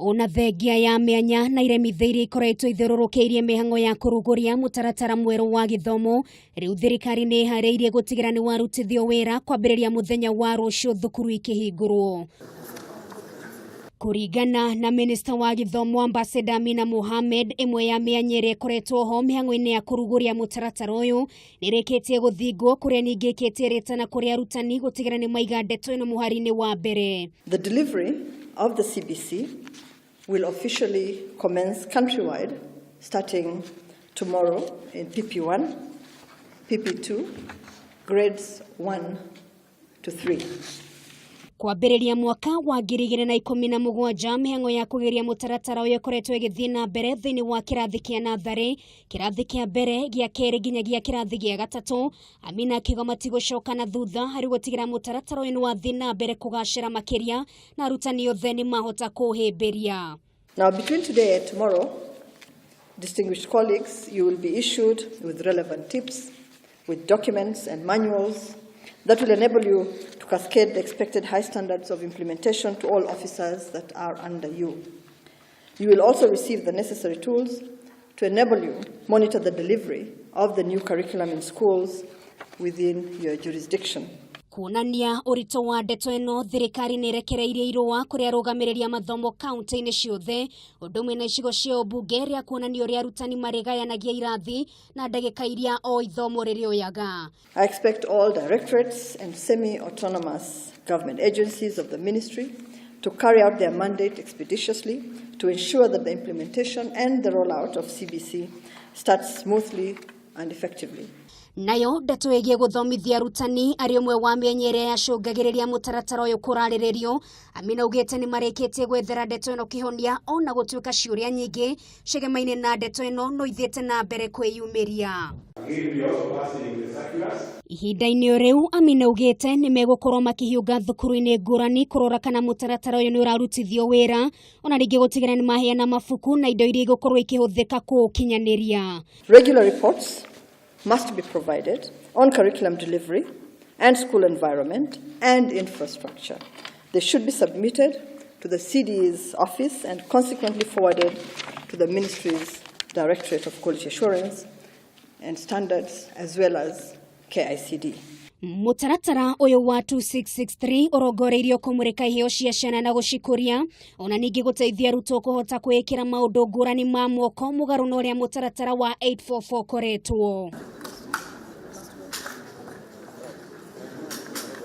Ona thengia ya mĩanya na iremithia iria ikoretwo ithiũrũrũkĩirie mĩhang'o ya kũrugũria mũtaratara mwerũ wa gĩthomo, rĩu thirikari nĩ ĩharĩirie gũtigĩra nĩ warutithio wĩra kwambĩrĩria mũthenya wa rũciũ thukuru ikĩhingũrwo. Kũringana na minista wa gĩthomo, Ambassador Amina Mohamed, ĩmwe ya mĩanya ĩrĩa ĩkoretwo ho mĩhang'o-inĩ ya kũrugũria mũtaratara ũyũ nĩ ĩrĩkĩtie gũthingwo, kũrĩa ningĩ ĩkĩtie rĩtana kũrĩ arutani gũtigĩra nĩ maiga ndeto ĩno mũhari-inĩ wa mbere. The delivery of the CBC will officially commence countrywide starting tomorrow in PP1, PP2, grades 1 to 3. Kwambĩrĩria mwaka wa 2017, mĩhang'o ya kũgeria mũtaratara ũyũ ĩkoretwo ĩgĩthiĩ na mbere thĩinĩ wa kĩrathi kĩa natharĩ, kĩrathi kĩa mbere, gĩa kerĩ nginya gĩa kĩrathi gĩa gatatũ. Amina akiuga matigũcoka na thutha harĩ gũtigĩra mũtaratara ũyũ nĩ wathiĩ na mbere kũgacĩra makĩria na arutani othe nĩ mahota kũũhĩmbĩria. Now, between today and tomorrow, distinguished colleagues, you will be issued with relevant tips, with documents and manuals that will enable you to cascade the expected high standards of implementation to all officers that are under you. You will also receive the necessary tools to enable you monitor the delivery of the new curriculum in schools within your jurisdiction. Kuonania ũritũ wa ndeto ĩno, thirikari nĩ ĩrekereirie irũa kũrĩ arũgamĩrĩri a mathomo kaunti-inĩ ciothe, ũndũ ũmwe na icigo cia ũmbunge, rĩa kuonania ũrĩa arutani marĩgayanagia irathi na ndagĩka iria o ithomo rĩrĩoyaga. I expect all directorates and semi-autonomous government agencies of the ministry to carry out their mandate expeditiously to ensure that the implementation and the rollout of CBC starts smoothly and effectively. Nayo ndeto ĩgiĩ gũthomithia arutani arĩ ũmwe wa mĩanya ĩrĩa yacũngagĩrĩria mũtaratara ũyũ kũrarĩrĩrio, Amina augĩte nĩ marĩkĩtie gwethera ndeto ĩno kĩhonia, ona gũtuĩka ciũria nyingĩ cigemaine na ndeto ĩno no ithiĩte na mbere kwĩyumĩria. Ihinda-inĩ o rĩu, Amina augĩte nĩ megũkorwo makĩhiũnga thukuru-inĩ ngũrani kũrora kana mũtaratara ũyũ nĩ ũrarutithio wĩra, ona rĩngĩ gũtigĩrĩra nĩ maheana mabuku na indo iria igũkorwo ikĩhũthĩka kũũkinyanĩria. Regular reports must be provided on curriculum delivery and school environment and infrastructure. They should be submitted to the CDE's office and consequently forwarded to the ministry's Directorate of Quality Assurance and Standards as well as KICD. Mũtaratara ũyũ wa 2663 ũrongoreirio kũmũrĩka iheo cia ciana na gũcikũria, ona ningĩ gũteithia arutwo kũhota kwĩĩkĩra maũndũ ngũrani ma moko, mũgarũ na ũrĩa mũtaratara wa 844 ũkoretwo.